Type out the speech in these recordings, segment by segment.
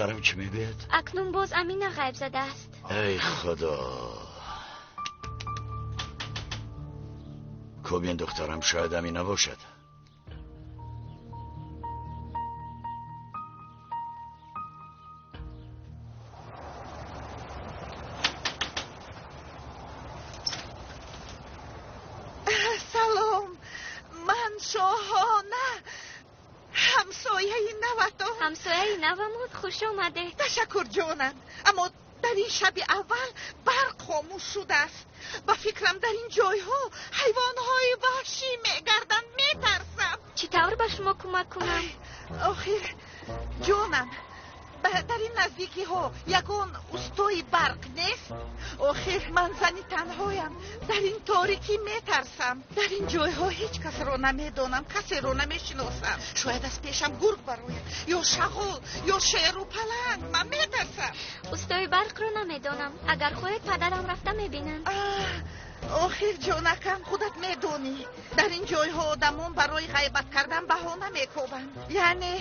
Духтарам чӣ мегӯяд? Акнун боз Амина ғайб задааст. Эй худо, кӯбин духтарам, шояд Амина бошад. Салом, ман Шоҳона, ҳамсояи наватон. Ҳамсояи навамон, хуш омадед. Ташаккур ҷонам, аммо дар ин шаби аввал барқ хомӯш шудааст. Ба фикрам дар ин ҷойҳо ҳайвонҳои ваҳшӣ мегарданд, метарсам. Чӣ тавр ба шумо кӯмак кунам? Охир ҷонам, дар ин наздикиҳо ягон устои барқ нест? Охир ман зани танҳоям, дар ин торикӣ метарсам. Дар ин ҷойҳо ҳеҷ касро намедонам, касеро намешиносам. Шояд аз пешам гург барояд, ё шағол, ё шеру паланг. Ман метарсам. Устои барқро намедонам. Агар хоҳед падарам рафта мебинанд. Охир ҷонакам, худат медонӣ, дар ин ҷойҳо одамон барои ғайбат кардан баҳона мекобанд. Яъне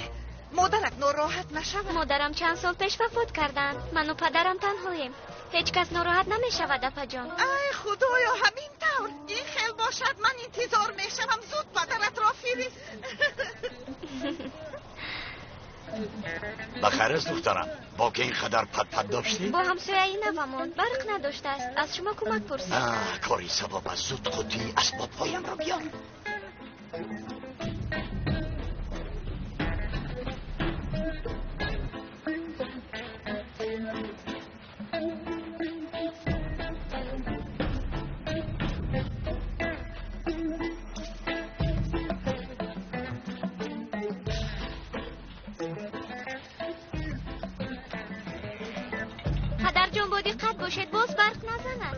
модарат нороҳат нашавад. Модарам чанд сол пеш вафот карданд. Ману падарам танҳоем. Ҳеҷ кас нороҳат намешавад, апаҷон. Ай худоё, ҳамин тавр. Ин хел бошад, ман интизор мешавам. Зуд падаратро фирист. Ба хайр аст духтарам, бо ки ин қадар пат-пат доштӣ? Бо ҳамсояи навамон барқ надоштааст. Аз шумо кӯмак пурсид. Кори савоб аст. Зуд қуттии асбобҳоямро биёр. Падарҷон, бо диққат бошед, боз барқ назанад.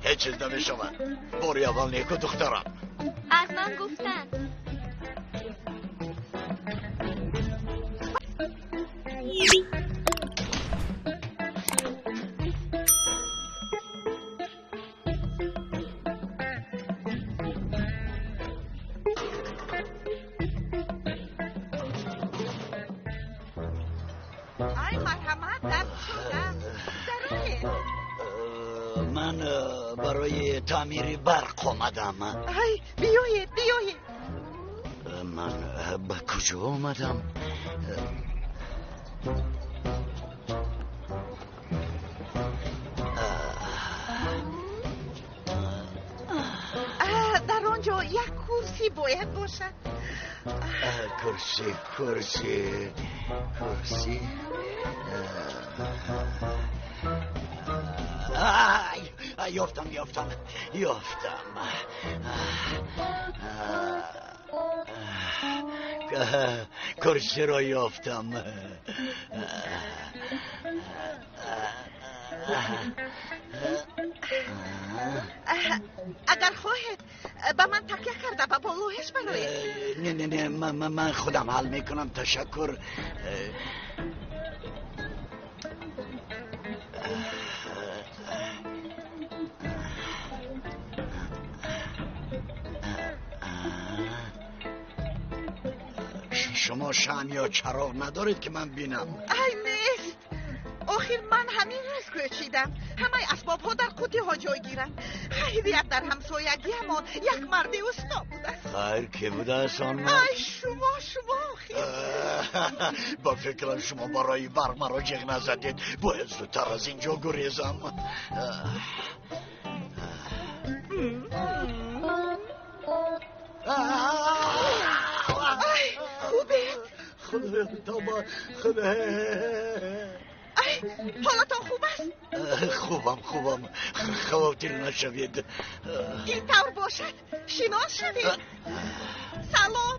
Ҳеҷ чиз намешавад. Бори аввал неку духтарам. Аз ман гуфтанд. Ай марҳамат, дар шудам. Дароед. Ман барои таъмири барқ омадам. Ай биёед, биёед. Ман ба куҷо омадам? Дар он ҷо як курсӣ бояд бошад. Курсӣ, курсӣ, курсӣ. Ай, ёфтам, ёфтам, ёфтам. Курсиро ёфтам. Агар хоҳед ба ман такя карда ба болояш бароед. Не, не, не, ман худам ҳал мекунам, ташаккур. Шумо шам ё чароғ надоред ки ман бинам? Ай нест. Охир ман ҳамин рӯз кӯчидам. Ҳамаи асбобҳо дар қуттиҳо ҷойгиранд. Хайрият, дар ҳамсоягиамон як марди усто будааст. Хайр, ки будааст он мард? Ай шумо, шумо охир. Ба фикрам шумо барои барқ маро ҷиғ назадед. Бояд зудтар аз ин ҷо гурезам. Ай хубед? Худоё, тавба, худо. Ай, ҳолатон хуб аст? Хубам, хубам, хавотир нашавед. Ин тавр бошад, шинос шавед. Салом,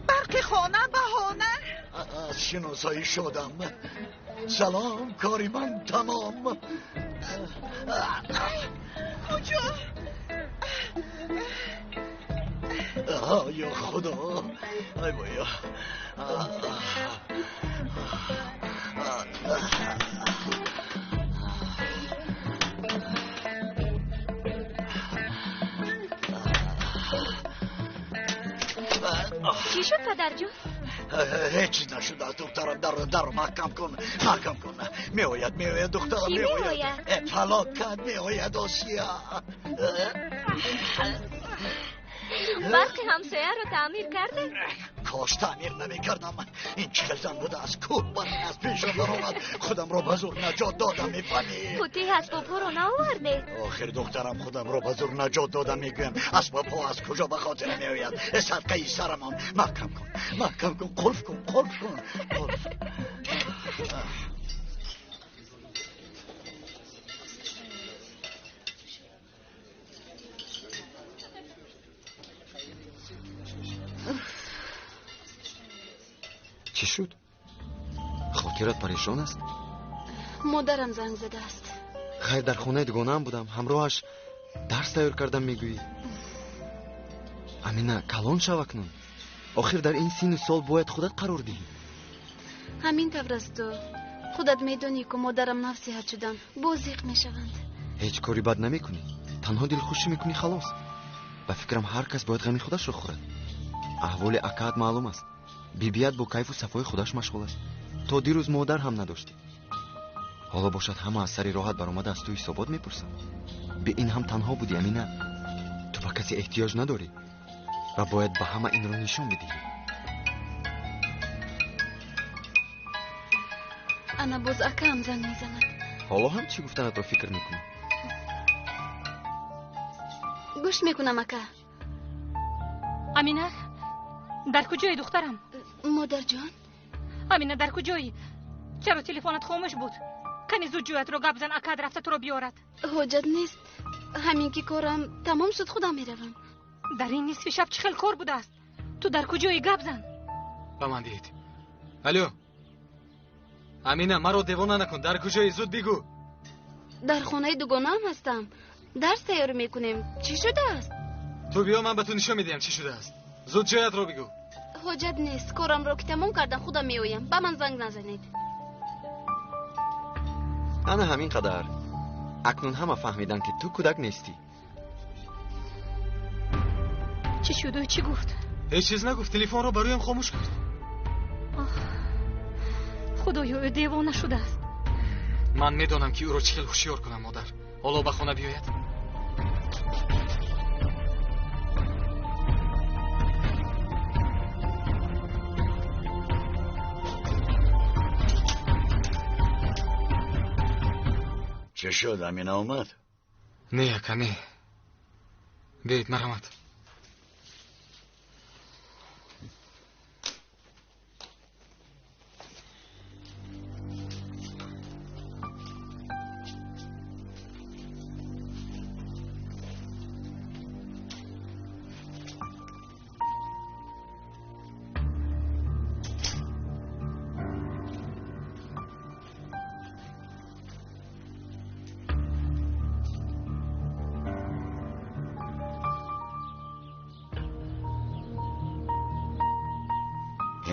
барқи хона баҳона. Аз шиносоӣ шудам. Салом, кори ман тамом. Ай, куҷо? Ё худо, ай воя. Чӣ шуд, падарҷон? Ҳеҷ чиз нашудааст, духтарам. Дарро маҳкам кун, маҳкам кун. Меояд, меояд, духтарам, меояд. Фалокат меояд, Осия. Барқи ҳамсояро таъмир кардем? Кош таъмир намекардам. Ин чӣ хел зан будааст? Кӯҳ бар ман аз пешам баромад. Худамро ба зур наҷот додам, мефаҳмӣ? Қуттии асбобҳоро наовардед? Охир духтарам, худамро ба зур наҷот додам, мегӯям. Асбобҳо аз куҷо ба хотира меояд? Садқаи сарамон. Маҳкам кун, маҳкам кун, қулф кун, қулф кун, қулф. Чӣ шуд? Хотират парешон аст? Модарам занг задааст. Хайр, дар хонаи дугонаам будам. Ҳамроҳаш дарс тайёр кардам, мегӯӣ. Амина, калон шав акнун. Охир дар ин синну сол бояд худат қарор диҳӣ. Ҳамин тавр асту. Худат медонӣ, ку модарам нав сиҳат шудан, боз зиқ мешаванд. Ҳеҷ кори бад намекунӣ. Танҳо дилхушӣ мекунӣ, халос. Ба фикрам, ҳар кас бояд ғами худашро хӯрад. Аҳволи акаат маълум аст. Бибият бо кайфу сафои худаш машғул аст. То дирӯз модар ҳам надоштӣ. Ҳоло бошад ҳама аз сари роҳат баромада аз ту ҳисобот мепурсанд. Бе ин ҳам танҳо будӣ, Амина. Ту ба касе эҳтиёҷ надорӣ ва бояд ба ҳама инро нишон бидиҳӣ. Ана боз акаам занг мезанад. Ҳоло ҳам чӣ гуфтанатро фикр мекунӣ? Гӯш мекунам, ака. Амина, дар куҷои, духтарам? Модарҷон. Амина, дар куҷоӣ? Чаро телефонат хомӯш буд? Кани зуд ҷоятро гап зан, акад рафта туро биёрад. Ҳоҷат нест. Ҳамин ки корам тамом шуд, худам меравам. Дар ин нисфи шаб чӣ хел кор будааст? Ту дар куҷоӣ, гап зан? Ба ман диҳед. Алло, Амина, маро девона накун. Дар куҷоӣ, зуд бигӯ. Дар хонаи дугонаам ҳастам. Дарс тайёр мекунем. Чӣ шудааст? Ту биё, ман ба ту нишон медиҳам чӣ шудааст. Зуд ҷоятро бигӯ. Ҳоҷат нест. Корамро ки тамом кардам, худам меоям. Ба ман занг назанед. Ана ҳамин қадар. Акнун ҳама фаҳмиданд, ки ту кӯдак нестӣ. Чӣ шуд? Ӯ чӣ гуфт? Ҳеҷ чиз нагуфт. Телефонро ба рӯям хомӯш кард. Худоё, ӯ девона шудааст. Ман медонам, ки ӯро чӣ хел ҳушёр кунам, модар. Ҳоло ба хона биёяд. Чӣ шуд, Амина омад? Не, ака, не. Биёед, марҳамат.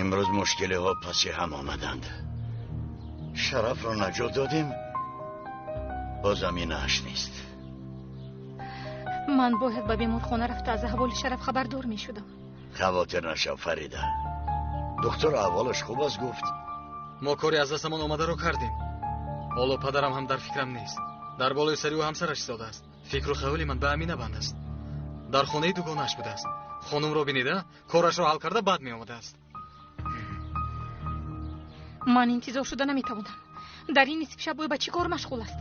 Имрӯз мушкилиҳо паси ҳам омаданд. Шарафро наҷот додем, боз Аминааш нест. Ман бояд ба беморхона рафта аз аҳволи Шараф хабардор мешудам. Хавотир нашав, Фарида. Духтур аҳволаш хуб аст гуфт. Мо кори аз дастамон омадаро кардем. Ҳоло падарам ҳам дар фикрам нест. Дар болои сари ӯ ҳамсараш истодааст. Фикру хаёли ман ба Амина банд аст. Дар хонаи дугонааш будааст. Хонумро бинида, корашро ҳал карда баъд меомадааст. Ман интизор шуда наметавонам. Дар ин нисфи шаб ӯ ба чӣ кор машғул аст?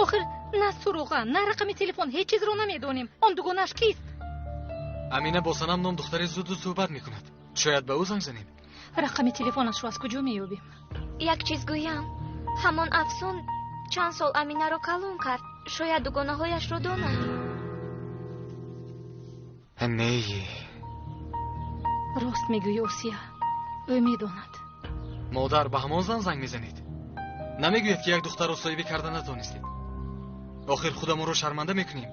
Охир на суроға, на рақами телефон, ҳеҷ чизро намедонем. Он дугонааш кист? Амина бо Санам ном духтаре зуду суҳбат мекунад. Шояд ба ӯ занг занем. Рақами телефонашро аз куҷо меёбем? Як чиз гӯям. Ҳамон Афсун чанд сол Аминаро калон кард. Шояд дугонаҳояшро донад. Не. Рост мегӯӣ, Осия. Ӯ медонад. Модар, ба ҳамон зан занг мезанед? Намегӯяд, ки як духтарро соҳибӣ карда натонистед? Охир худамонро шарманда мекунем.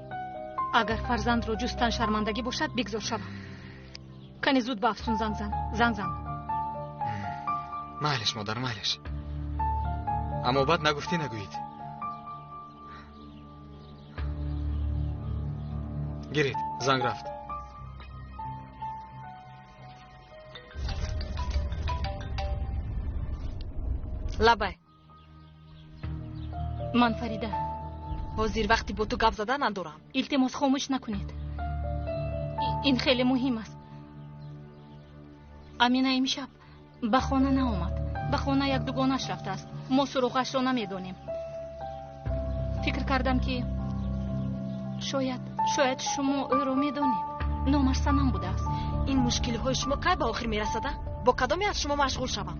Агар фарзандро ҷустан шармандагӣ бошад, бигзор шавам. Кани зуд ба Афсун занг зан. Занг зан. Майлиш, модар, майлиш. Аммо баъд нагуфтӣ нагӯед. Гиред, занг рафт. Лабай. Ман Фарида. Ҳозир вақти бо ту гап зада надорам. Илтимос, хомӯш накунед. Ин хеле муҳим аст. Амина имшаб ба хона наомад. Ба хона як дугонаш рафтааст. Мо суроғашро намедонем. Фикр кардам, ки шояд шумо ӯро медонед. Номаш Санам будааст. Ин мушкилиҳои шумо кай ба охир мерасада? Бо кадоме аз шумо машғул шавам?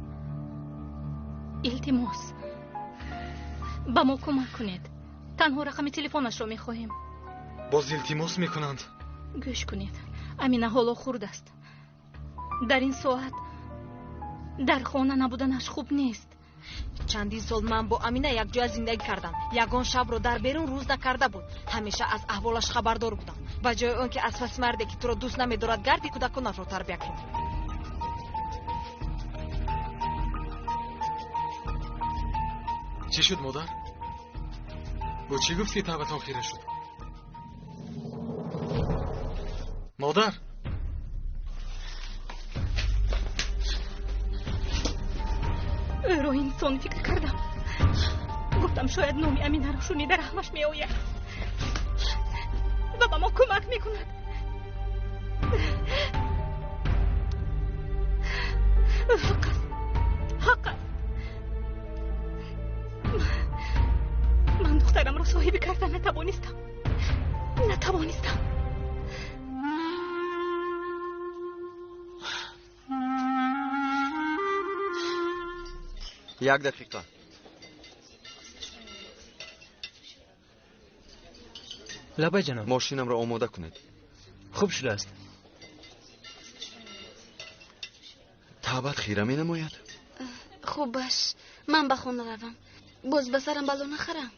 Илтимос, ба мо кӯмак кунед. Танҳо рақами телефонашро мехоҳем. Боз илтимос мекунанд. Гӯш кунед, Амина ҳоло хурд аст. Дар ин соат дар хона набуданаш хуб нест. Чандин сол ман бо Амина якҷоя зиндагӣ кардам. Ягон шабро дар берун рӯз накарда буд. Ҳамеша аз аҳволаш хабардор будам. Ба ҷои он ки аз паси марде ки туро дӯст намедорад гарди, кӯдаконатро тарбия кун. Чӣ шуд, модар? Бо чӣ гуфт ки табатон хира шуд? Модар! Ӯро инсон фикр кардам. Гуфтам, шояд номи Аминаро шунида раҳмаш меояд ва ба мо кӯмак мекунад. Ҳақ аст, ҳақ аст. Ман духтарамро соҳибӣ карда натавонистам. Натавонистам. Як дақиқа. Лабай, ҷаноб. Мошинамро омода кунед. Хуб шудааст. Табат хира менамояд? Хубаш, ман ба хона равам. Боз ба сарам бало нахарам.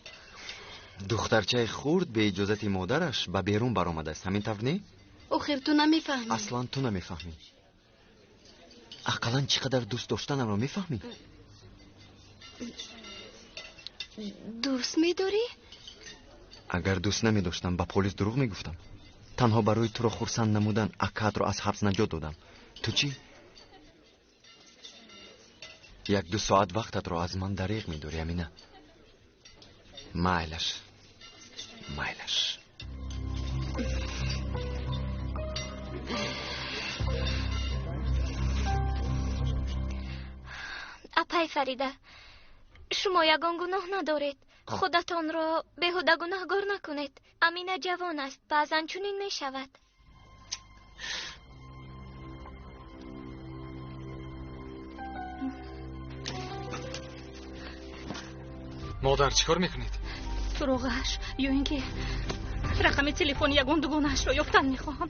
Духтарчаи хурд бе иҷозати модараш ба берун баромадааст. Ҳамин тавр не? Охир ту намефаҳмӣ. Аслан ту намефаҳмӣ. Ақаллан чӣ қадар дӯст доштанамро мефаҳмӣ? Дӯст медорӣ? Агар дӯст намедоштам, ба полис дурӯғ мегуфтам. Танҳо барои туро хурсанд намудан акаатро аз ҳабс наҷот додам. Ту чӣ? Як-ду соат вақтатро аз ман дареғ медорӣ, Амина. Майлаш, майлаш. Апай Фарида, шумо ягон гуноҳ надоред. Худатонро беҳуда гунаҳгор накунед. Амина ҷавон аст, баъзан чунин мешавад. Модар, чӣ кор мекунед? Суроғааш ё ин ки рақами телефони ягон дугонаашро ёфтан мехоҳам.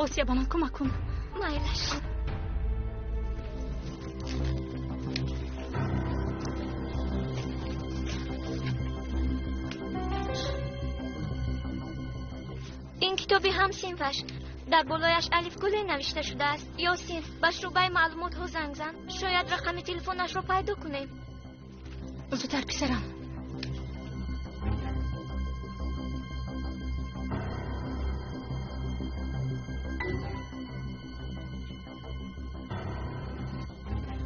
Осия, ба ман кӯмак кун. Майлаш. Ин китоби ҳамсинфаш. Дар болояш алифгуле навишта шудааст. Ёсин, ба шӯъбаи маълумотҳо занг зан. Шояд рақами телефонашро пайдо кунем. Зудтар, писарам.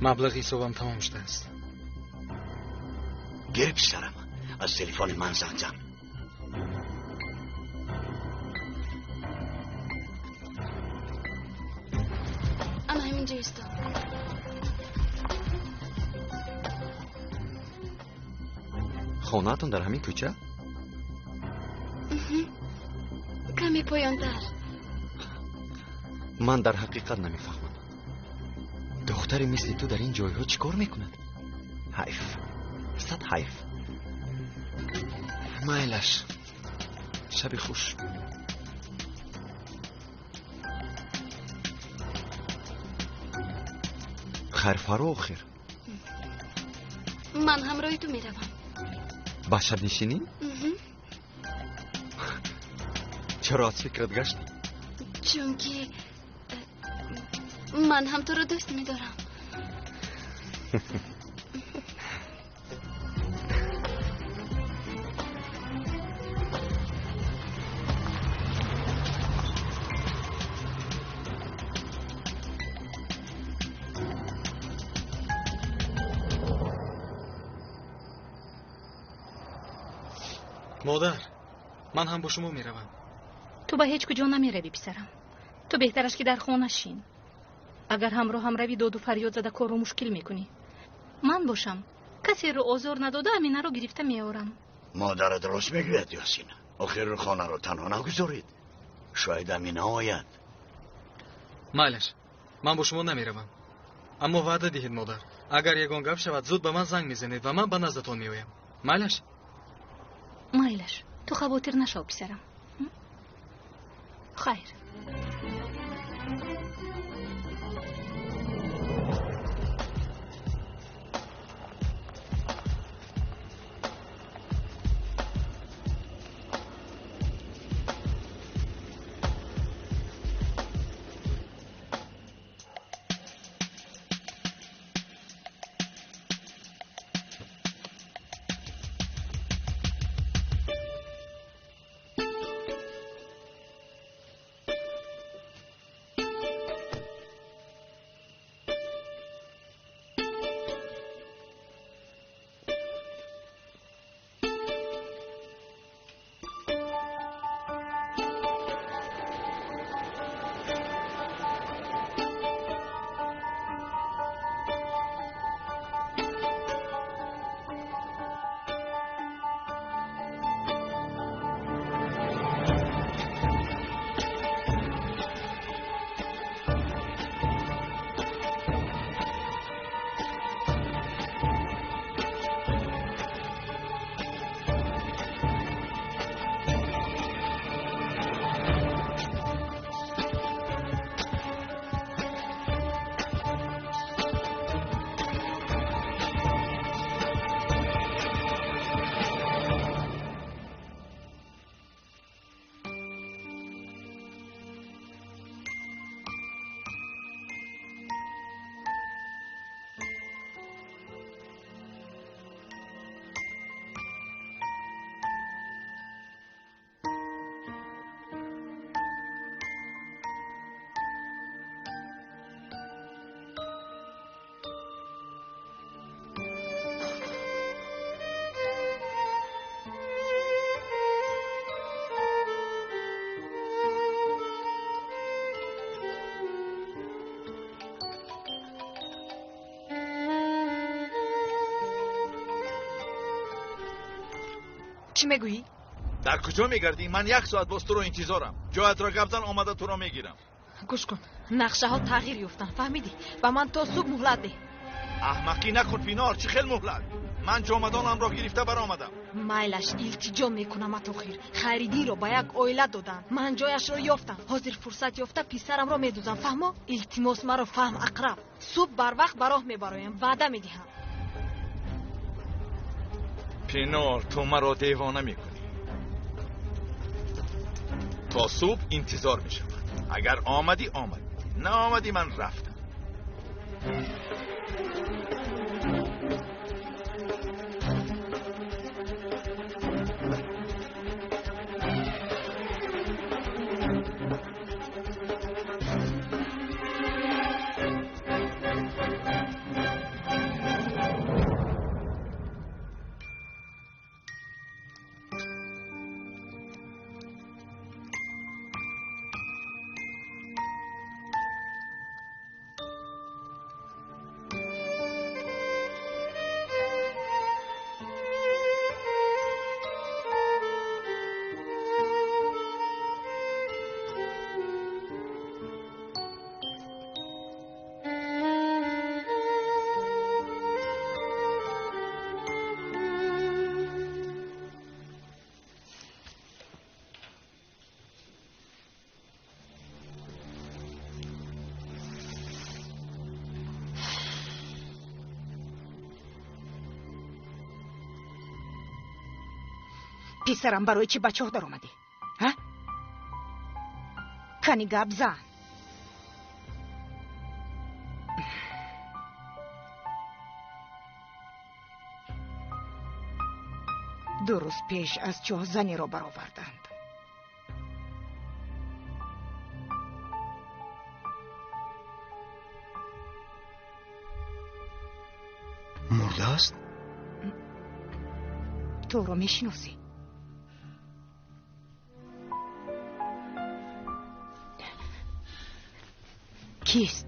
Маблағи ҳисобам тамом шудааст. Гир, писарам, аз телефони ман занг зан. Ана ҳаминҷо исто. Хонаатон дар ҳамин кӯча? Каме поёнтар. Ман дар ҳақиқат намефаҳмам. Духтаре мисли ту дар ин ҷойҳо чӣ кор мекунад? Ҳайф, сад ҳайф. Майлаш, шаби хуш. Хайрфаро охир. Ман ҳамроҳи ту меравам. Ба шабнишинӣ? Чаро аз фикрат гаштӣ? Чунки ман ҳам туро дӯст медорам. Модар, ман ҳам бо шумо меравам. Ту ба ҳеҷ куҷо намеравӣ, писарам. Ту беҳтараш ки дар хона шин. Агар ҳамроҳам равӣ, доду фарёд зада корро мушкил мекунӣ. Ман бошам, касеро озор надода Аминаро гирифта меорам. Модарат рост мегӯяд, Ёсин. Охир хонаро танҳо нагузоред. Шояд Амина ояд. Майлаш, ман бо шумо намеравам. Аммо ваъда диҳед, модар, агар ягон гап шавад, зуд ба ман занг мезанед ва ман ба наздатон меоям. Майлаш? Майлаш, ту хавотир нашав, писарам. Хайр. Чӣ мегӯӣ? Дар куҷо мегардӣ? Ман як соат боз туро интизорам. Ҷоятро гап зан, омада туро мегирам. Гӯш кун, нақшаҳо тағйир ёфтанд, фаҳмидӣ? Ба ман то субҳ муҳлат деҳ. Аҳмақӣ накун, Пинор, чӣ хел муҳлат? Ман ҷомадонамро гирифта баромадам. Майлаш, илтиҷо мекунам атохир. Хайриддинро ба як оила доданд. Ман ҷояшро ёфтам. Ҳозир фурсат ёфта писарамро медузам, фаҳмо? Илтимос, маро фаҳм, Ақраб. Субҳ барвақт ба роҳ мебароям, ваъда медиҳам. Пинор, ту маро девона мекунӣ. То субҳ интизор мешавад. Агар омадӣ, омадӣ, наомадӣ, ман рафтам. Писарам, барои чӣ ба чоҳ даромадӣ? Ҳа? Кани гап зан. Ду рӯз пеш аз чоҳ занеро бароварданд. Мурдааст? Туро мешиносӣ? Кист?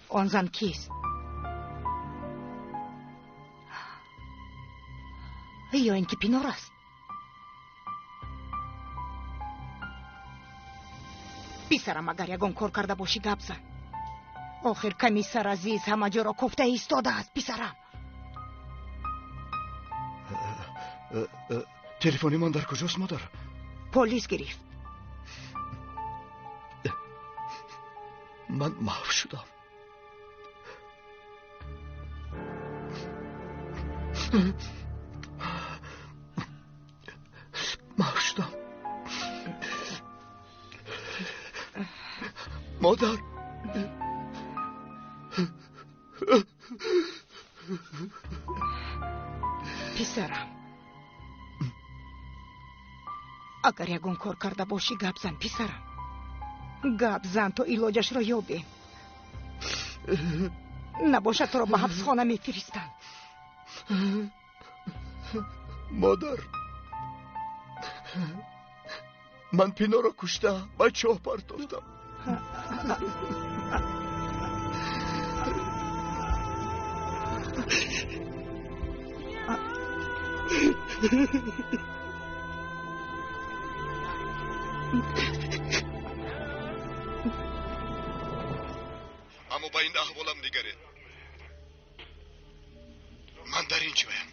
Он зан кист? Ё ин ки Пинор аст? Писарам, агар ягон кор карда бошӣ, гап зан. Охир комиссар азиз ҳама ҷоро кофта истодааст, писарам. Телефони ман дар куҷост, модар? Полис гирифт. Ман маҳв шудам. Маҳв шудам. Модар. Писарам, агар ягон кор карда бошӣ, гап зан, писарам. Гап зан то илоҷашро ёбем. Набошад туро ба ҳабсхона мефиристанд. Модар, ман Пиноро куштам, ба чоҳ партофтам. Аммо ба ин аҳволам нигаред. Ман дар ин ҷоям.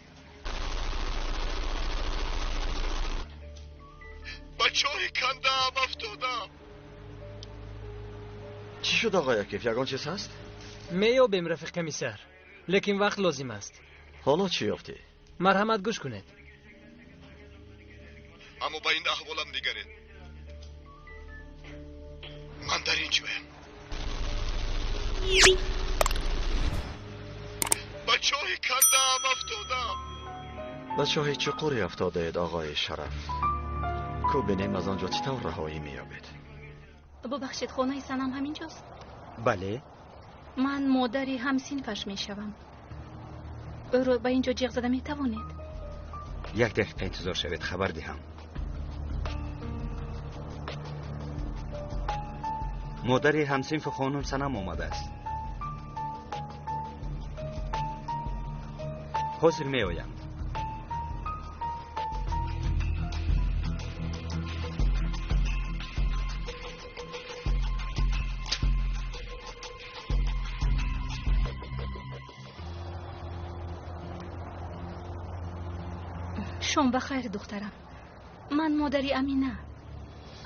Ба чоҳи кандаам афтодам. Чӣ шуд, оғои Акиф? Ягон чиз ҳаст? Меёбем, рафиқ комиссар, лекин вақт лозим аст. Ҳоло чӣ ёфтӣ? Марҳамат, гӯш кунед. Аммо ба ин аҳволам нигаред. Ман дар ин ҷоям. Ба чоҳи кандаам афтодам. Ба чоҳи чуқуре афтодаед, оғои Шараф. Ку бинем аз он ҷо чӣ тавр раҳоӣ меёбед. Бубахшед, хонаи Санам ҳамин ҷост? Бале. Ман модари ҳамсинфаш мешавам. Ӯро ба ин ҷо ҷиғ зада метавонед? Як дақиқа интизор шавед, хабар диҳам. Модари ҳамсинфи хонум Санам омадааст. Ҳозир меоянд. Шом ба хайр, духтарам. Ман модари Амина.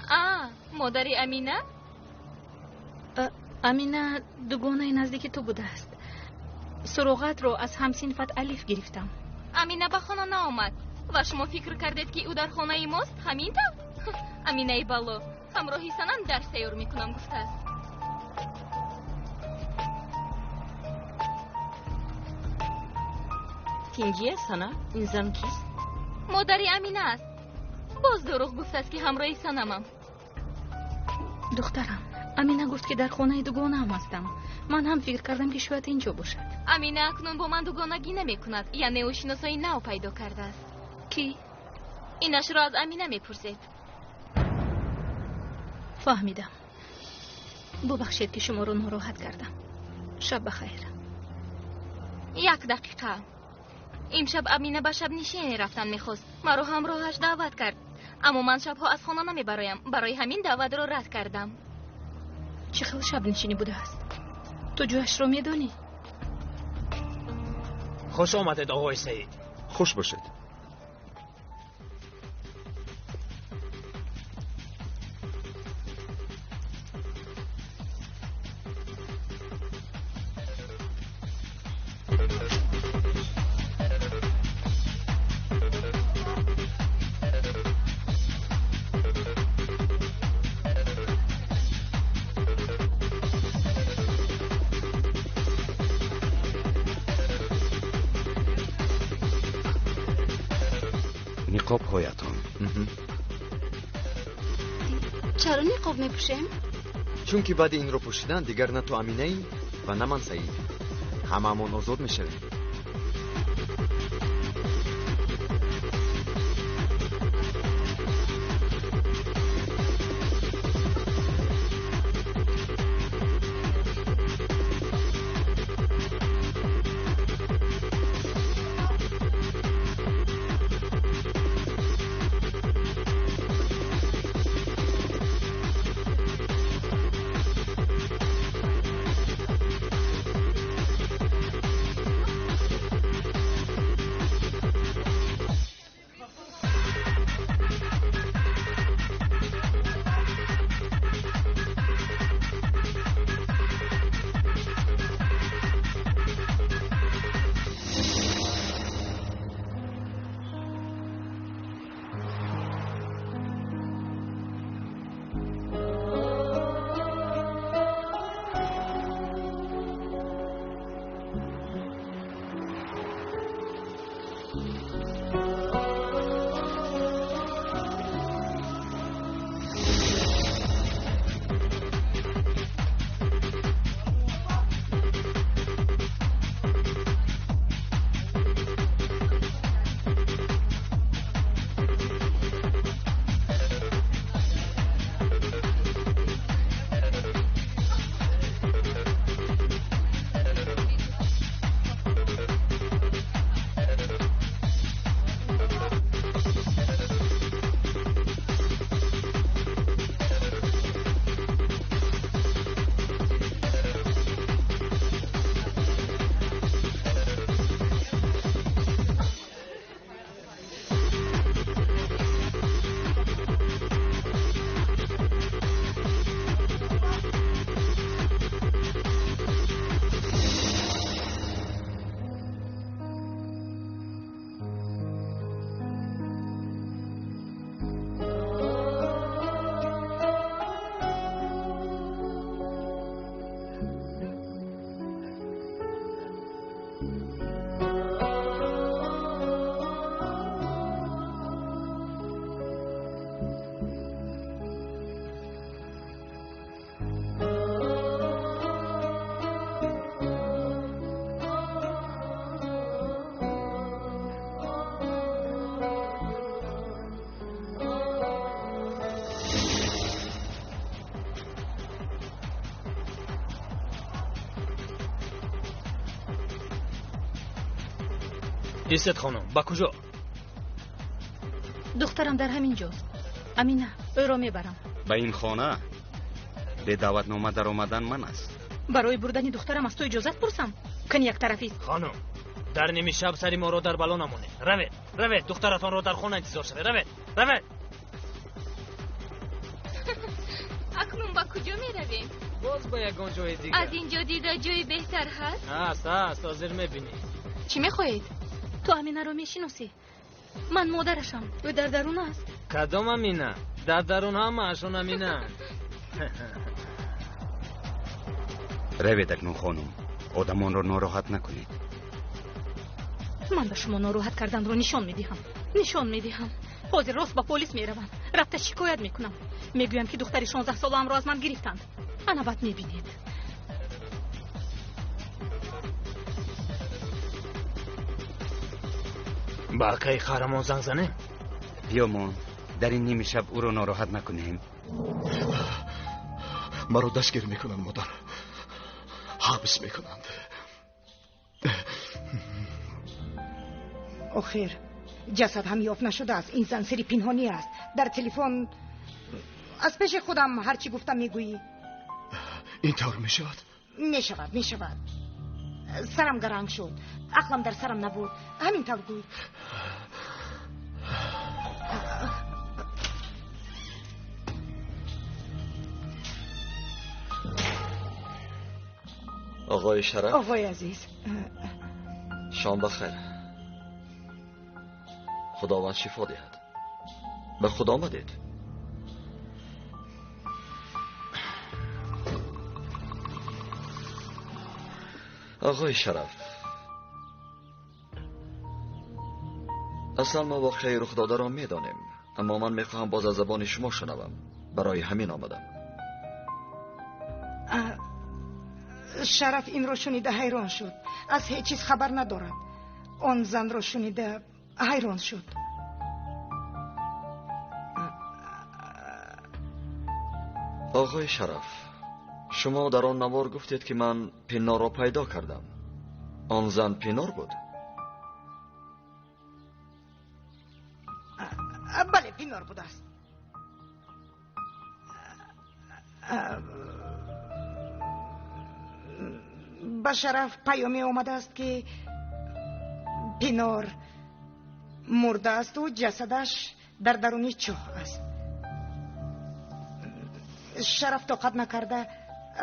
А, модари Амина? Амина дугонаи наздики ту будааст. Суроғатро аз ҳамсинфат Алиф гирифтам. Амина ба хона наомад ва шумо фикр кардед, ки ӯ дар хонаи мост, ҳамин тавр? Аминаи бало ҳамроҳи Санам дарс тайёр мекунам гуфтааст. Тинҷия, Санам, ин зан кист? Модари Амина аст. Боз дурӯғ гуфтааст, ки ҳамроҳи Санамам. Духтарам, Амина гуфт, ки дар хонаи дугонаам ҳастам. Ман ҳам фикр кардам, ки шояд ин ҷо бошад. Амина акнун бо ман дугонагӣ намекунад, яъне ӯ шиносои нав пайдо кардааст. Кӣ? Инашро аз Амина мепурсед. Фаҳмидам. Бубахшед, ки шуморо нороҳат кардам. Шаб ба хайр. Як дақиқа. Имшаб Амина ба шабнишине рафтан мехост. Маро ҳамроҳаш даъват кард. Аммо ман шабҳо аз хона намебароям. Барои ҳамин даъватро рад кардам. Чӣ хел шабнишинӣ будааст? Ту ҷояшро медонӣ? Хуш омадед, оғои Саид. Хуш бошед. Ниқобҳоятон. Чаро ниқоб мепӯшем? Чунки баъди инро пӯшидан дигар на ту Аминаӣ ва на ман Саид. Ҳамаамон озод мешавем. Истед хонум, ба куҷо? Духтарам дар ҳамин ҷост. Амина, ӯро мебарам. Ба ин хона бе даъватнома даромадан ман аст. Барои бурдани духтарам аз ту иҷозат пурсам? Кани як тарафист. Хонум, дар ними шаб сари моро дар бало намонед. Равед, равед, духтаратонро дар хона интизор шавед. Равед, равед. Акнун ба куҷо меравем? Боз ба ягон ҷои дигар. Аз ин ҷо дида ҷои беҳтар ҳаст? Ҳаст, ҳаст, ҳозир мебинӣ. Чӣ мехоҳед? Ту Аминаро мешиносӣ? Ман модарашам. Ӯ дар дарун аст. Кадом Амина? Дар дарун ҳамаашон Аминаанд. Равед акнун хонум, одамонро нороҳат накунед. Ман ба шумо нороҳат карданро нишон медиҳам. Нишон медиҳам. Ҳозир рост ба полис меравам. Рафта шикоят мекунам. Мегӯям ки духтари 16 солаамро аз ман гирифтанд. Ана баъд мебинед. Ба акаи қаҳрамон занг занем? Биёмон, дар ин ними шаб ӯро нороҳат накунем. Маро дастгир мекунанд, модар. Ҳабс мекунанд. Охир, ҷасад ҳам ёфт нашудааст. Ин зан сири пинҳонӣ аст. Дар телефон аз пеши худам ҳарчи гуфтам мегӯӣ. Ин тавр мешавад? Мешавад, мешавад. Сарам гаранг шуд. Ақлам дар сарам набуд. Ҳамин тавр гӯй. Оғои Шараф. Оғои азиз. Шом бахайр. Худованд шифо диҳад. Ба худ омадед? Оғои Шараф, аслан мо воқеаи рухдодаро медонем, аммо ман мехоҳам боз аз забони шумо шунавам. Барои ҳамин омадам. Шараф инро шунида ҳайрон шуд. Аз ҳеҷ чиз хабар надорад. Он занро шунида ҳайрон шуд. Оғои Шараф, шумо дар он навор гуфтед ки ман Пинорро пайдо кардам. Он зан Пинор буд? Бале, Пинор будааст. Ба Шараф паёме омадааст ки Пинор мурдаасту ҷасадаш дар даруни чоҳ аст. Шараф тоқат накарда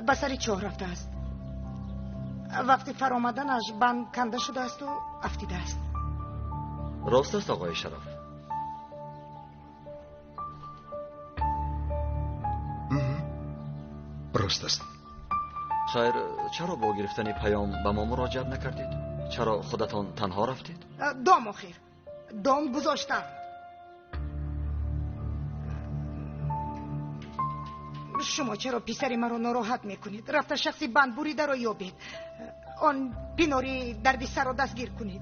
ба сари чоҳ рафтааст. Вақти фаромаданаш банд канда шудаасту афтидааст. Рост аст, оғои Шараф? Рост аст. Хайр, чаро бо гирифтани паём ба мо муроҷиат накардед? Чаро худатон танҳо рафтед? Дом охир. Дом гузоштам. Шумо чаро писари маро нороҳат мекунед? Рафта шахси бандбуридаро ёбед. Он Пинори дардисарро дастгир кунед.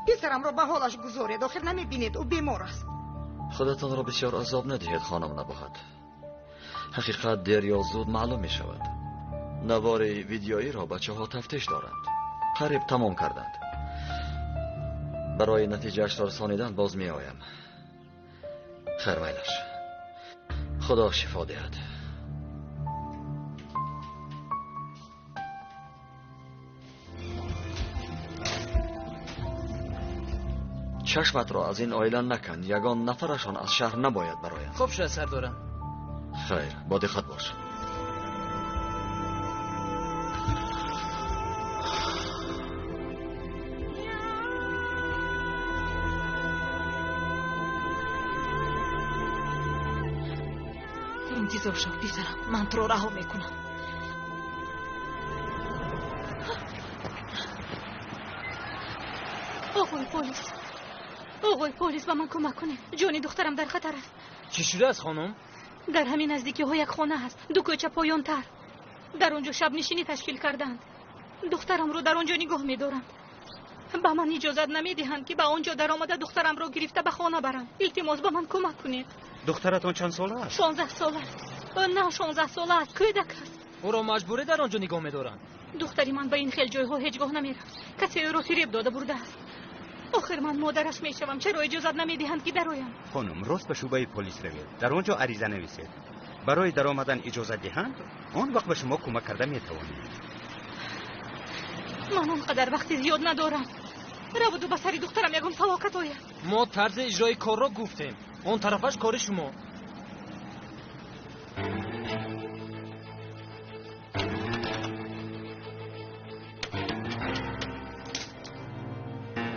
Писарамро ба ҳолаш гузоред. Охир намебинед, ӯ бемор аст. Худатонро бисёр азоб надиҳед, хонум Набоҳат. Ҳақиқат дер ё зуд маълум мешавад. Навори видеоиро бачаҳо тафтиш доранд. Қариб тамом карданд. Барои натиҷаашро расонидан боз меоям. Хайр, майлаш. Худо шифо диҳад. Чашматро аз ин оила накан. Ягон нафарашон аз шаҳр набояд бароянд. Хуб шуд, сардорам. Хайр, бо диққат бош. Интизор шав, писарам. Ман туро раҳо мекунам. Оғои полис, оғои полис, ба ман кӯмак кунед. Ҷони духтарам дар хатар аст. Чӣ шудааст, хонум? Дар ҳамин наздикиҳо як хона ҳаст, ду кӯча поёнтар. Дар он ҷо шабнишинӣ ташкил карданд. Духтарамро дар он ҷо нигоҳ медоранд. Ба ман иҷозат намедиҳанд ки ба он ҷо даромада духтарамро гирифта ба хона барам. Илтимос, ба ман кӯмак кунед. Духтаратон чанд сола аст? 16 сола. На, 16 сола аст, кӯдак аст. Ӯро маҷбурӣ дар он ҷо нигоҳ медоранд. Духтари ман ба ин хел ҷойҳо ҳеҷ гоҳ намерафт. Касе ӯро фиреб дода бурдааст. Охир ман модараш мешавам. Чаро иҷозат намедиҳанд ки дароям? Хонум, рост ба шӯъбаи полис равед. Дар он ҷо ариза нависед. Барои даромадан иҷозат диҳанд, он вақт ба шумо кӯмак карда метавонем. Ман он қадар вақти зиёд надорам. Равуду ба сари духтарам ягон фалокат ояд. Мо тарзи иҷрои корро гуфтем. Он тарафаш кори шумо.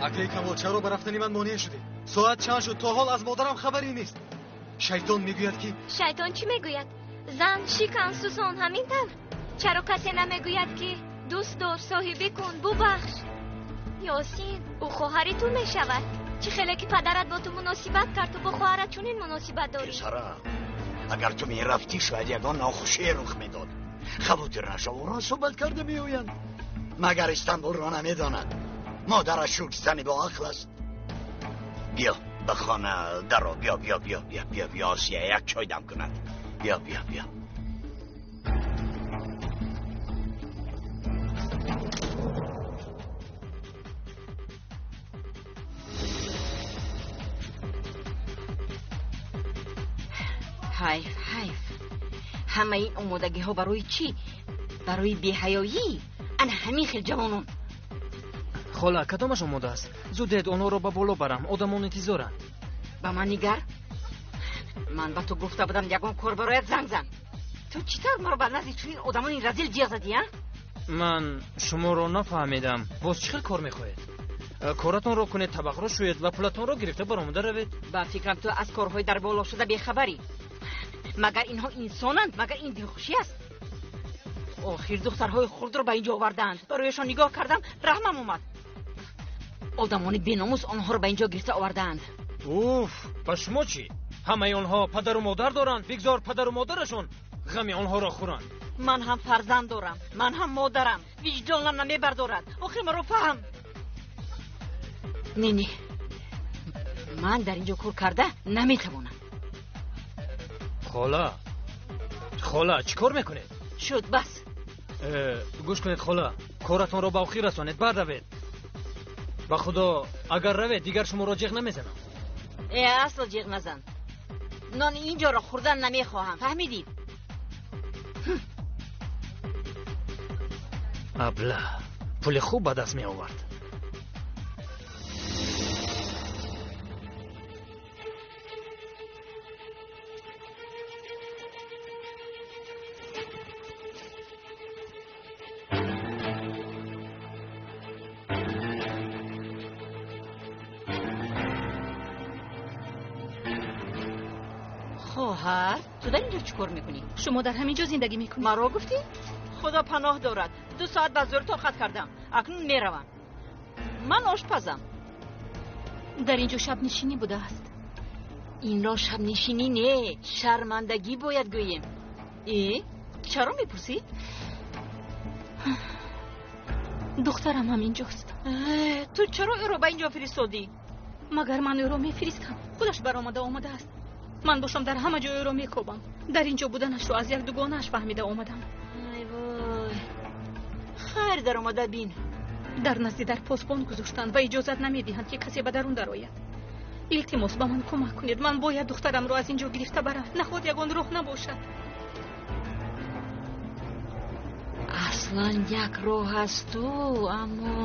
Акаи Камол, чаро ба рафтани ман монеъ шудӣ? Соат чанд шуд? То ҳол аз модарам хабаре нест. Шайтон мегӯяд ки Шайтон чӣ мегӯяд? Зан шикан, сусон, ҳамин тавр. Чаро касе намегӯяд ки дӯст дор, соҳибӣ кун, бубахш? Ёсин, ӯ хоҳари ту мешавад. Чӣ хеле ки падарат бо ту муносибат кард, ту бо хоҳарат чунин муносибат дорӣ. Писарам, агар ту мерафтӣ, шояд ягон нохушие рух медод. Хавотир нашав, ӯро суҳбат карда меоянд. Магар Истанбулро намедонад? Модараш шук зани бо ақл аст. Биё ба хона даро, биё, биё, биё, биё, биё, биё, Осия як чой дам кунад. Биё, биё, биё. Ҳайф, ҳайф. Ҳамаи ин омодагиҳо барои чӣ? Барои беҳаёӣ. Ана ҳамин хел ҷавонон. Хола, кадомаш омода аст? Зуд диҳед онҳоро ба боло барам. Одамон интизоранд. Ба ман нигар. Ман ба ту гуфта будам ягон кор барояд занг зан. Ту чӣ тавр маро ба назди чунин одамони разил ҷиғ задӣ, а? Ман шуморо нафаҳмидам. Боз чӣ хел кор мехоҳед? Коратонро кунед, табақро шӯед ва пулатонро гирифта баромада равед. Ба фикрам ту аз корҳои дар боло шуда бехабарӣ. Магар инҳо инсонанд? Магар ин дилхушӣ аст? Охир духтарҳои хурдро ба ин ҷо овардаанд. Барояшон нигоҳ кардам, раҳмам омад. Одамони беномус онҳоро ба ин ҷо гирифта овардаанд. Уф, ба шумо чӣ? Ҳамаи онҳо падару модар доранд. Бигзор падару модарашон ғами онҳоро хӯранд. Ман ҳам фарзанд дорам, ман ҳам модарам. Виҷдонам намебардорад. Охир маро фаҳм. Не, не, ман дар ин ҷо кор карда наметавонам. Хола, хола, чӣ кор мекунед? Шуд, бас. Гӯш кунед, хола, коратонро ба охир расонед, баъд равед. Ба худо, агар равед, дигар шуморо ҷиғ намезанам. Э, асл ҷиғ назан. Нони ин ҷоро хӯрдан намехоҳам, фаҳмидӣ? Абла, пули хуб ба даст меовард. Хоҳар, ту дар ин ҷо чӣ кор мекунӣ? Шумо дар ҳамин ҷо зиндагӣ мекунед? Маро гуфтӣ? Худо паноҳ дорад. 2 соат ба зӯр тоқат кардам. Акнун меравам. Ман ошпазам. Дар ин ҷо шабнишинӣ будааст. Инро шабнишинӣ не, шармандагӣ бояд гӯем. Э, чаро мепурсӣ? Духтарам ҳамин ҷост. Ту чаро ӯро ба ин ҷо фиристодӣ? Магар ман ӯро мефиристам? Худаш баромада омадааст. Ман бошам дар ҳама ҷой ӯро мекобам. Дар ин ҷо буданашро аз як дугонааш фаҳмида омадам. Ай вой, хайр даромада бин. Дар назди дар посбон гузоштанд ва иҷозат намедиҳанд ки касе ба дарун дарояд. Илтимос, ба ман кӯмак кунед. Ман бояд духтарамро аз ин ҷо гирифта барам. Наход ягон роҳ набошад. Аслан як роҳ асту, аммо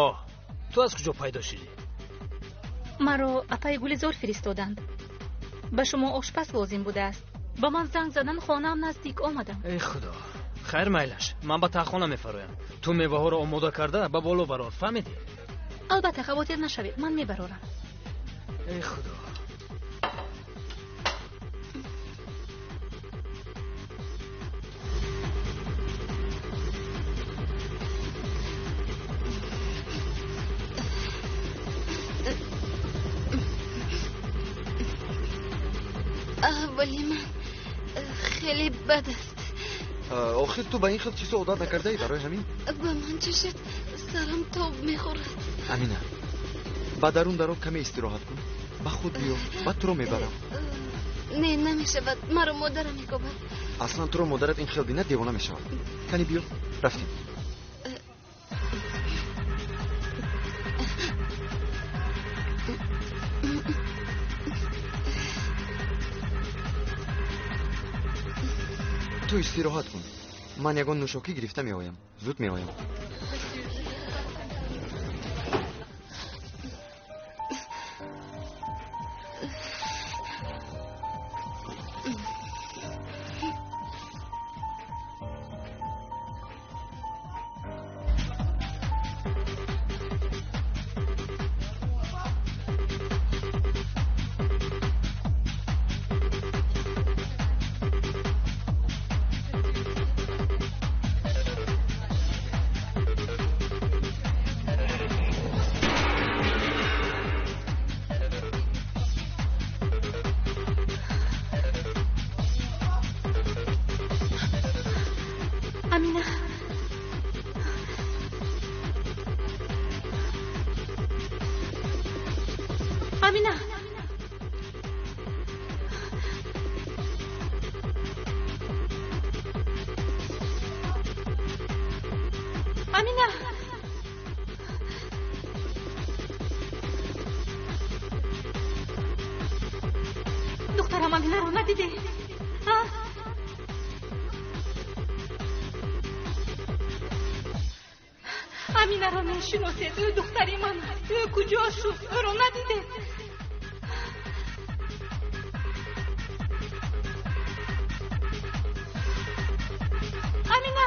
Оҳ, ту аз куҷо пайдо шудӣ? Маро апаи Гулизор фиристоданд. Ба шумо ошпаз лозим будааст. Ба ман занг задан, хонаам наздик омадам. Эй худо, хайр майлаш, ман ба таҳхона мефароям. Ту меваҳоро омода карда ба боло барор, фаҳмидӣ? Албатта, хавотир нашавед, ман мебарорам. Эй худо. Хеле бад аст. Охир ту ба ин хел чизо одат накардаӣ, барои ҳамин? Ба ман чӣ шуд? Сарам тоб мехӯрад. Амина, ба дарун даро каме истироҳат кун, ба худ биё, баъд туро мебарам. Не, намешавад, маро модарам мекобад. Аслан туро модарат ин хел бинад девона мешавад. Кани биё, рафтем. Ту истироҳат кун, ман ягон нӯшокӣ гирифта меоям, зуд меоям. Амина, Амина, Амина, духтарам Аминаро надидӣ? Аминаро мешиносед? Ӯ духтари ман аст. Ӯ куҷо шуд? Ӯро надидед? Амина!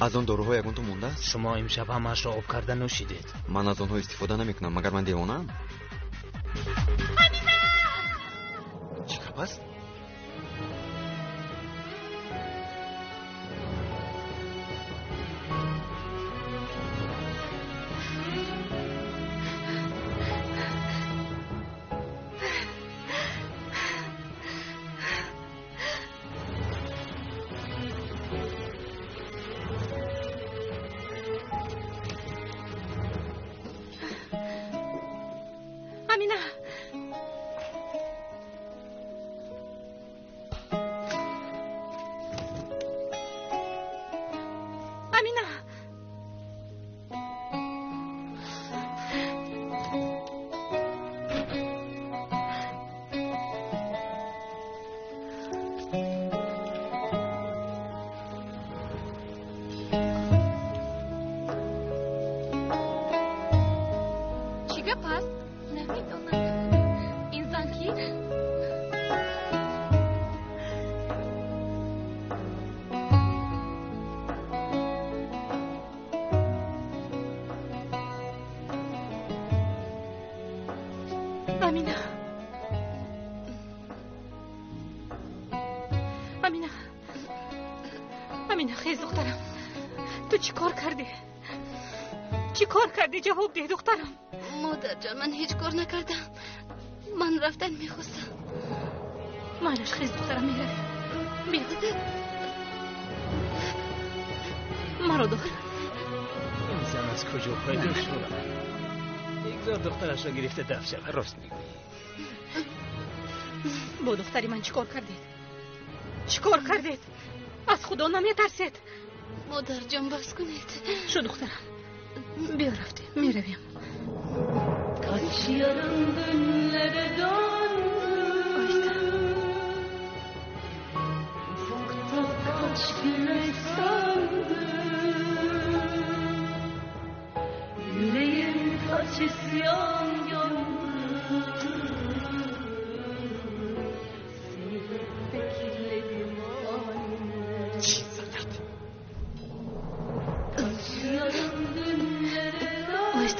Аз он доруҳо ягонто мондааст? Шумо имшаб ҳамаашро об карда нӯшидед. Ман аз онҳо истифода намекунам, магар ман девонаам? Амина! Чӣ гап аст? Амина! Амина! Чӣ гап аст? Намедонам. Ин зан кист? Амина, Амина, Амина, хез духтарам, ту чӣ кор кардӣ? Чӣ кор кардӣ? Ҷавоб деҳ духтарам. Модарҷон, ман ҳеҷ кор накардам. Ман рафтан мехостам. Майлаш, хез духтарам, меравем. Биё, маро дор. Ин зан аз куҷо пайдо шуд? Бигзор духтарашро гирифта дафт шавад. Рост мегӯӣ. Бо духтари ман чӣ кор кардед? Чӣ кор кардед? Аз худо наметарсед? Модарҷон, бас кунед. Шу духтарам, биё рафтем, меравем. Kaç yarım dünlere döndüm, Ufukta kaç güneş söndü, Yüreğim kaç isyan gördü, Seni hep bekledim anne. Kaç yarım dünlere döndüm,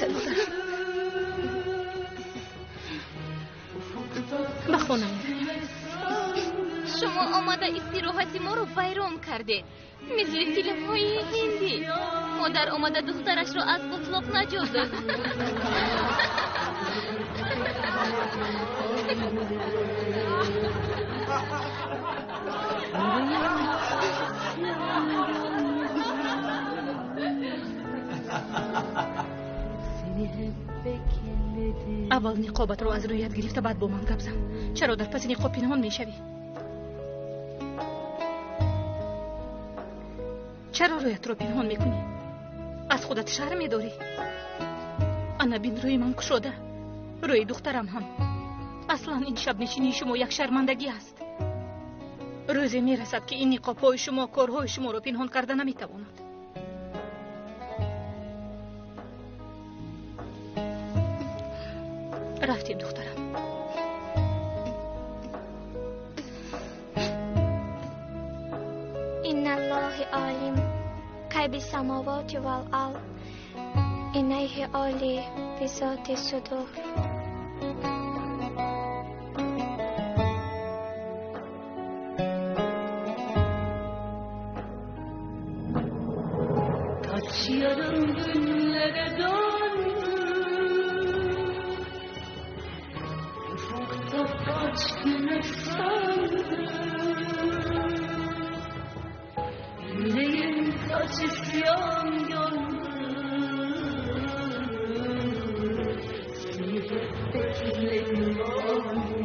Ба хона меравем. Шумо Шумо омада истироҳати моро вайрон кардед. Мисли филмҳои ҳиндӣ. Модар омада духтарашро аз бутлоқ наҷот дод. Аввал ниқобатро аз рӯят гирифта, баъд бо ман гап зан. Чаро дар паси ниқоб пинҳон мешавӣ? Чаро рӯятро пинҳон мекунӣ? Аз худат шарм медорӣ? Ана бин, рӯи ман кушода, рӯи духтарам ҳам. Аслан ин шабнишинии шумо як шармандагӣ аст. Рӯзе мерасад, ки ин ниқобҳои шумо корҳои шуморо пинҳон карда наметавонад. Рафтем, духтарам. Инналлоҳи олим кайби самовоти вал ал инайҳи оли бизоти судур. Kaç yarım günlere döndü, ufukta kaç güneş söndü. Yüreğim kaç isyan gördü, seni hep bekledim anne.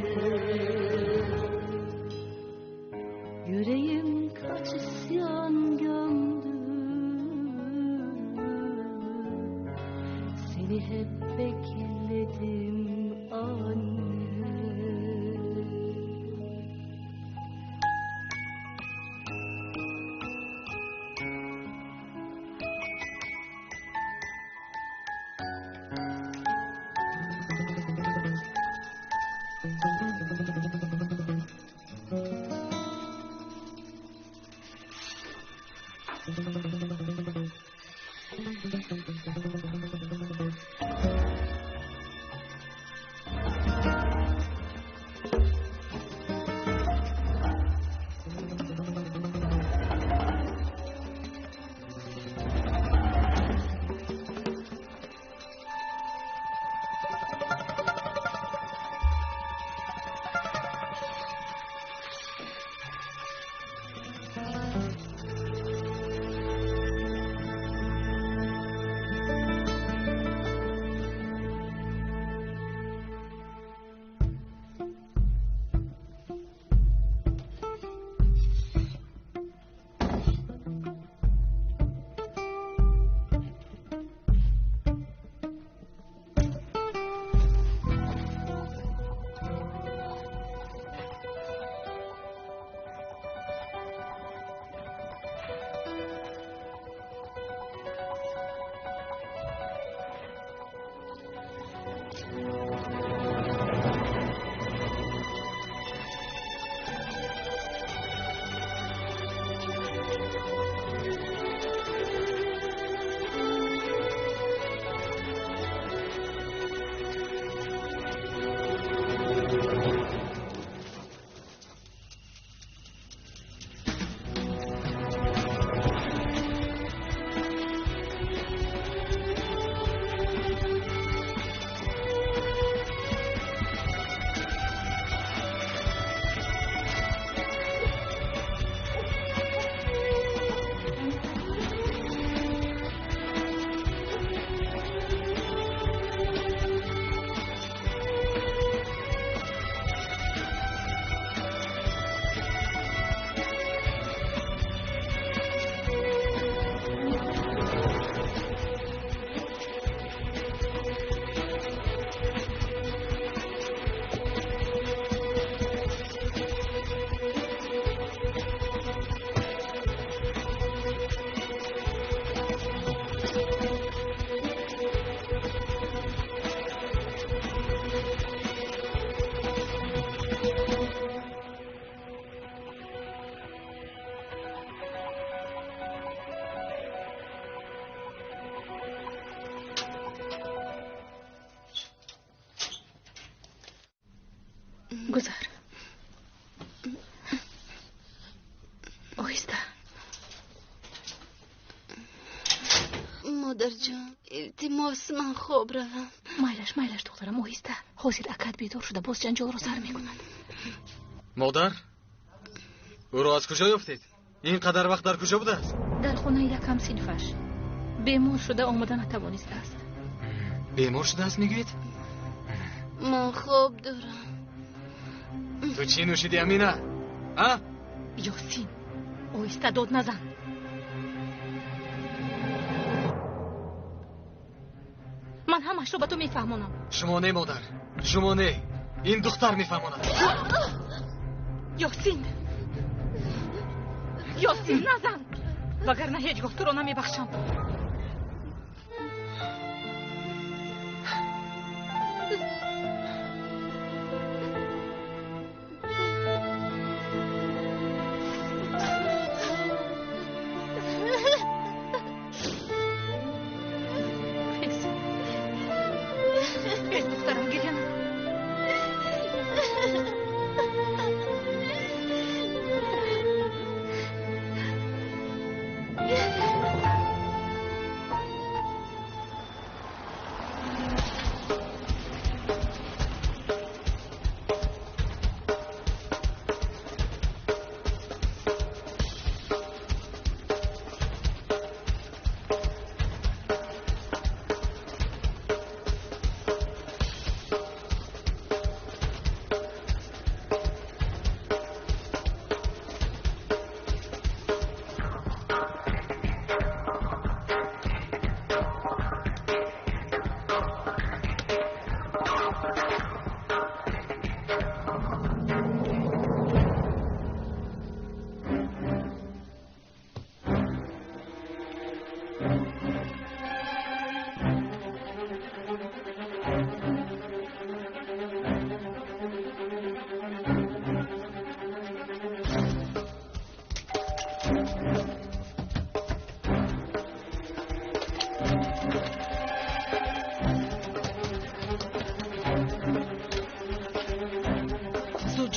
Yüreğim kaç isyan gömdü, seni hep bekledim anne. Модарҷон, илтимос, ман хоб равам. Майлаш, майлаш, духтарам, оҳиста. Ҳозир акат бедор шуда боз ҷанҷолро сар мекунад. Модар, ӯро аз куҷо ёфтед? Ин қадар вақт дар куҷо будааст? Дар хонаи як ҳамсинфаш. Бемор шуда омода натавонистааст. Бемор шудааст, мегӯед? Ман хоб дорам. Ту чӣ нӯшидӣ, Амина? А? Ёсин, оҳиста дод назан. Ман ҳамашро ба ту мефаҳмонам. Шумо не, модар, шумо не. Ин духтар мефаҳмонад. Ёсин, Ёсин, назан, вагарна ҳеҷ гоҳ туро намебахшам.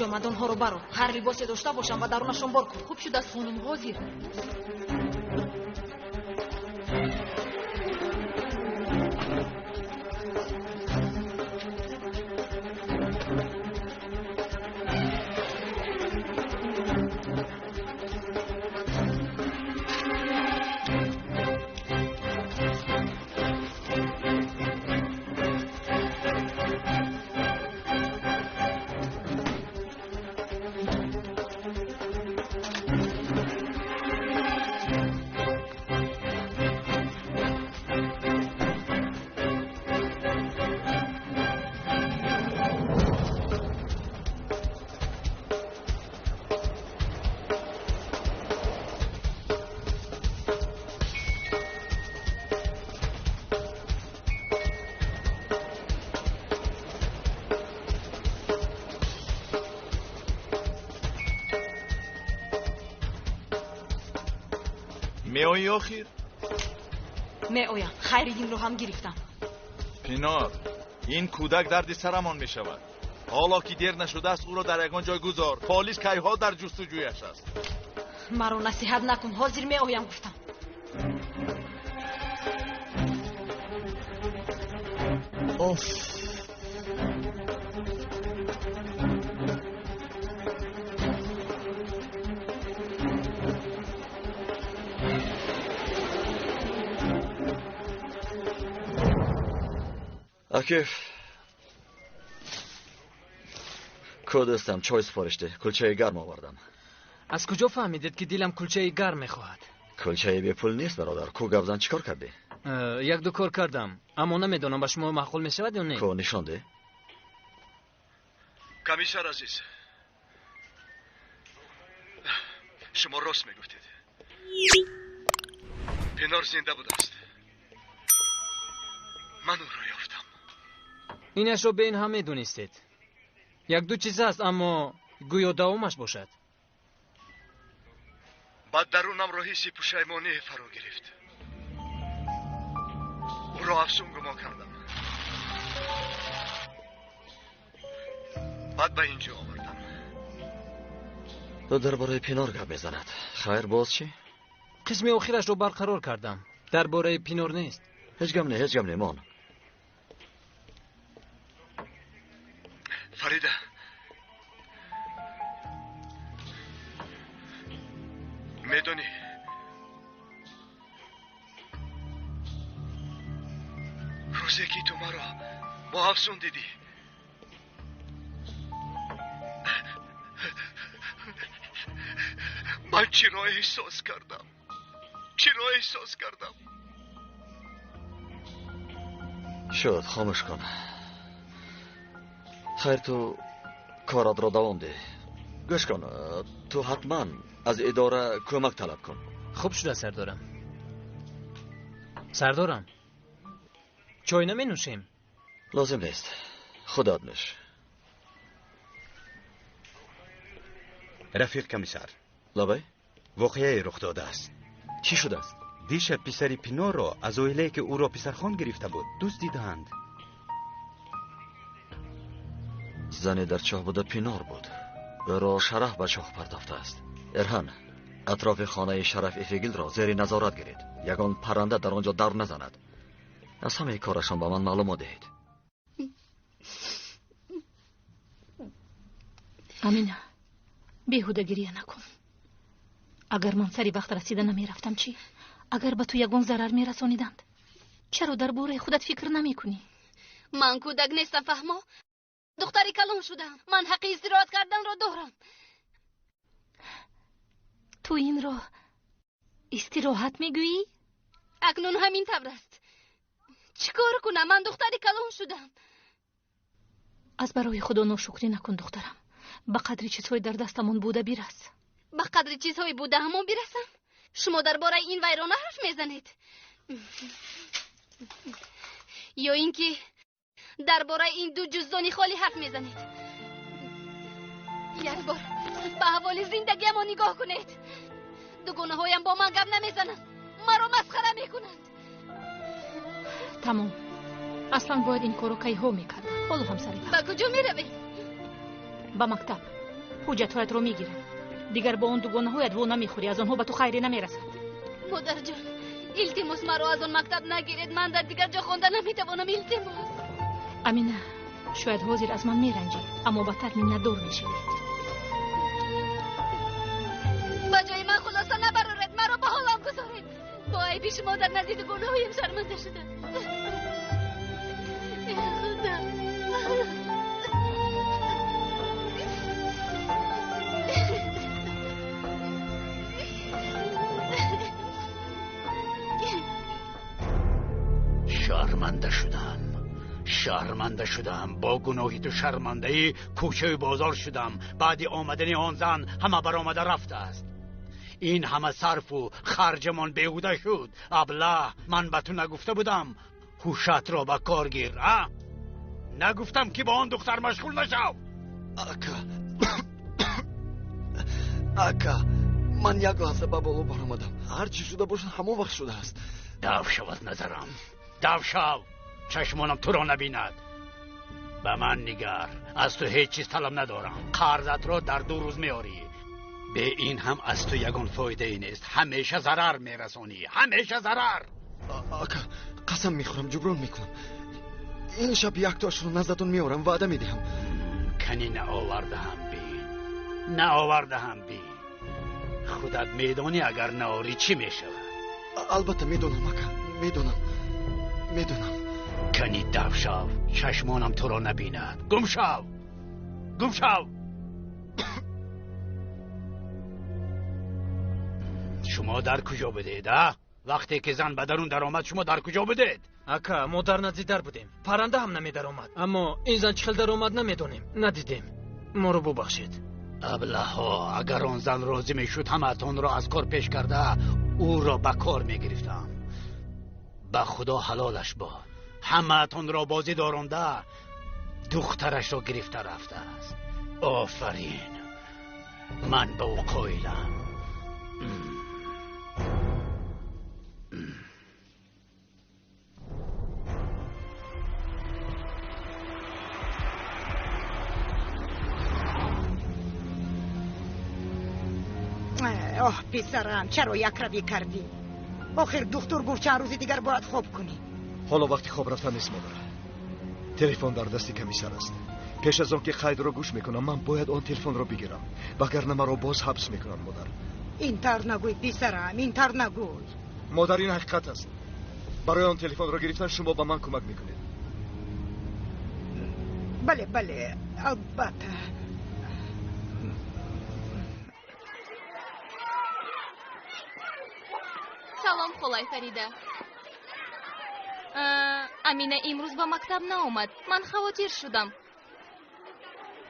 Ҷомадонҳоро баро, ҳар либосе дошта бошам ва дарунашон бор кун. Хуб шудааст, хонум, ҳозир. Меоӣ охир? Меоям. Хайриддинро ҳам гирифтам. Пинор, ин кӯдак дарди сарамон мешавад. Ҳоло ки дер нашудааст, ӯро дар ягон ҷой гузор. Полис кайҳо дар ҷустуҷӯяш аст. Маро насиҳат накун, ҳозир меоям гуфтам. Оф! Акиф, ко дӯстам, чой супориш деҳ, кулчаи гарм овардам. Аз куҷо фаҳмидед, ки дилам кулчаи гарм мехоҳад? Кулчаи бепул нест, бародар. Ку гапзан, чӣ кор кардӣ? Як-ду кор кардам, аммо намедонам ба шумо маъқул мешавад ё не. Ко нишон деҳ. Комиссар азиз, шумо рост мегуфтед. Пинор зинда будааст. Ман ӯро ёфтам. Инашро бе ин ҳам медонистед. Як-ду чиз аст, аммо гӯё давомаш бошад. Баъд дарунамро ҳисси пушаймонӣ фаро гирифт. Ӯро афсун гумон кардам. Баъд ба ин ҷо овардам. Дар бораи Пинор гап мезанад. Хайр, боз чӣ? Қисми охирашро барқарор кардам. Дар бораи Пинор нест. Ҳеҷ гап не, ҳеҷ гап не, мон. Фарида, медонӣ, рӯзе ки ту маро бо Афсун дидӣ, ман чиро эҳсос кардам? Чиро эҳсос кардам? Шуд, хомӯш кун. Хайр, ту коратро давом деҳ. Гӯш кун, ту ҳатман аз идора кӯмак талаб кун. Хуб шуда, сардорам. Сардорам, чой наменӯшем? Лозим нест, худат нӯш. Рафиқ комиссар. Лабай? Воқеае рух додааст. Чӣ шудааст? Дишаб писари Пинорро аз оилае ки ӯро писархон гирифта буд дуздидаанд. Зане дар чоҳ буда Пинор буд. Ӯро Шараф ба чоҳ партофтааст. Эрҳан, атрофи хонаи Шараф Эфегилро зери назорат гиред. Ягон парранда дар он ҷо давр назанад. Аз ҳамаи корашон ба ман маълумот диҳед. Амина, беҳуда гирия накун. Агар ман сари вақт расида намерафтам чӣ? Агар ба ту ягон зарар мерасониданд, чаро дар бораи худат фикр намекунӣ? Ман кӯдак нестам, фаҳмо? Духтари калон шудам. Ман ҳаққи истироҳат карданро дорам. Ту инро истироҳат мегӯӣ? Акнун ҳамин тавр аст. Чӣ кор кунам? Ман духтари калон шудам. Аз барои худо ношукрӣ накун, духтарам. Ба қадри чизҳои дар дастамон буда бирас. Ба қадри чизҳои буда ҳамон бирасам? Шумо дар бораи ин вайрона ҳарф мезанед? Ё ин ки дар бораи ин ду ҷуздони холӣ ҳарф мезанед? Як бор ба аҳволи зиндагиамон нигоҳ кунед. Дугонаҳоям бо ман гап намезананд, маро масхара мекунанд. Тамом. Аслан бояд ин корро кайҳо мекардам. Ҳоло ҳам сари вақт. Ба куҷо меравем? Ба мактаб. Ҳуҷҷатҳоятро мегирам. Дигар бо он дугонаҳоят во намехӯрӣ, аз онҳо ба ту хайре намерасад. Модарҷон, илтимос, маро аз он мактаб нагиред. Ман дар дигар ҷо хонда наметавонам, илтимос. Амина, шояд ҳозир аз ман меранҷӣ, аммо бадтар миннатдор мешавӣ. Ба ҷои ман хулоса набароред, маро ба ҳолам гузоред. Бо айби шумо дар назди дугонаҳоям шарманда шудам. Э Худо! Шарманда шудам, шарманда шудам. Бо гуноҳи ту шармандаи кӯчаю бозор шудам. Баъди омадани он зан ҳама баромада рафтааст. Ин ҳама сарфу харҷамон беҳуда шуд. Аблаҳ, ман ба ту нагуфта будам ҳушатро ба кор гир, а? Нагуфтам ки бо он духтар машғул нашав. Ака, ака, ман як лаҳза ба боло баромадам. Ҳар чӣ шуда бошад, ҳамон вақт шудааст. Дав шавад назарам, дав шав, чашмонам туро набинад. Ба ман нигар, аз ту ҳеҷ чиз талаб надорам. Қарзатро дар 2 рӯз меорӣ. Бе ин ҳам аз ту ягон фоидае нест. Ҳамеша зарар мерасонӣ, ҳамеша зарар. Ака, қасам мехӯрам, ҷуброн мекунам. Ин шаб яктоашро наздатон меорам, ваъда медиҳам. Кани наовардаҳам бин, наовардаҳам бин. Худат медонӣ агар наорӣ чӣ мешавад. Албатта медонам, ака, медонам, медонам. Кани дав шав, чашмонам туро набинад. Гум шав, гум шав. Шумо дар куҷо будед, а? Вақте ки зан ба дарун даромад, шумо дар куҷо будед? Ака, мо дар назди дар будем. Парранда ҳам намедаромад. Аммо ин зан чӣ хел даромад намедонем, надидем. Моро бубахшед. Аблаҳо, агар он зан розӣ мешуд, ҳамаатонро аз кор пеш карда ӯро ба кор мегирифтам. Ба худо ҳалолаш бод. Ҳамаатонро бозӣ доронда духтарашро гирифта рафтааст. Офарин, ман ба ӯ қоилам. Оҳ, писарам, чаро якравӣ кардӣ? Охир духтур гуфт чанд рӯзи дигар бояд хоб кунӣ. Ҳоло вақти хоб рафтан нест, модар. Телефон дар дасти комиссар аст. Пеш аз он ки қайдро гӯш мекунам, ман бояд он телефонро бигирам, вагарна маро боз ҳабс мекунанд, модар. Ин тавр нагӯй, писарам, ин тавр нагӯй. Модар, ин ҳақиқат аст. Барои он телефонро гирифтан шумо ба ман кӯмак мекунед. Бале, бале, албатта. Салом, холай Фарида. Амина имрӯз ба мактаб наомад. Ман хавотир шудам.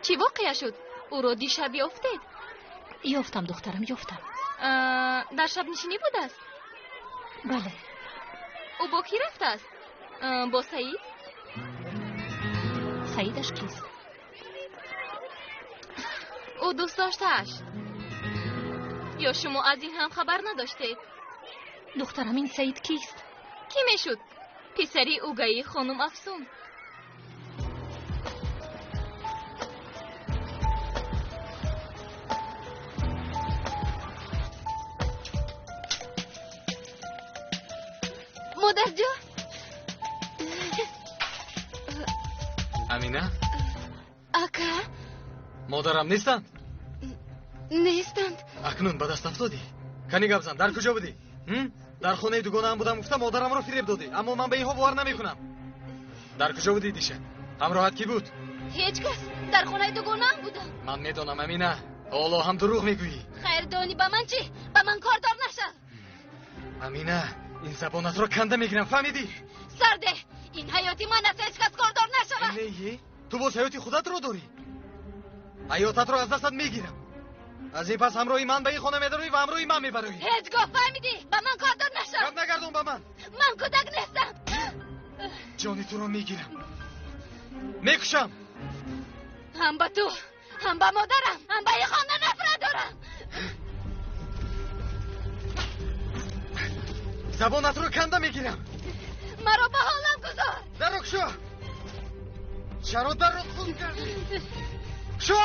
Чӣ воқеа шуд? Ӯро дишаб ёфтед? Ёфтам, духтарам, ёфтам. Дар шабнишинӣ будааст? Бале. Ӯ бо кӣ рафтааст? Бо Саид? Саидаш кист? Ӯ дӯст доштааш. Ё шумо аз ин ҳам хабар надоштед? Духтарам, ин Саид кист? Кӣ мешуд? Писари угаи хонум Афсун. Модарҷон! Амина? Ака? Модарам нестанд? Нестанд. Акнун ба даст афтодӣ. Кани гап зан, дар куҷо будӣ? Дар хонаи дугонаам будам, гуфта модарамро фиреб додӣ, аммо ман ба инҳо бовар намекунам. Дар куҷо будӣ дишаб? Ҳамроҳат кӣ буд? Ҳеҷ кас. Дар хонаи дугонаам будам. Ман медонам, Амина, ҳоло ҳам дурӯғ мегӯӣ. Хайрдонӣ, ба ман чӣ? Ба ман кордор нашав. Амина, ин забонатро канда мегирам, фаҳмидӣ? Сарде, ин ҳаёти ман аст, ҳеҷ кас кордор нашавад. Не, ту боз ҳаёти худатро дорӣ. Ҳаётатро аз дастат мегирам. Аз ин пас ҳамроҳи ман ба ин хона медароӣ ва ҳамроҳи ман мебароӣ. Ҳеҷ гоҳ, фаҳмидӣ? Ба ман кордор нашав. Гап нагардон ба ман. Ман кӯдак нестам. Ҷони туро мегирам, мекушам. Ҳам ба ту, ҳам ба модарам, ҳам ба ин хона нафрат дорам. Забонатро канда мегирам. Маро ба ҳолам гузор. Дарро кушо. Чаро дарро қулф кардӣ? Кушо!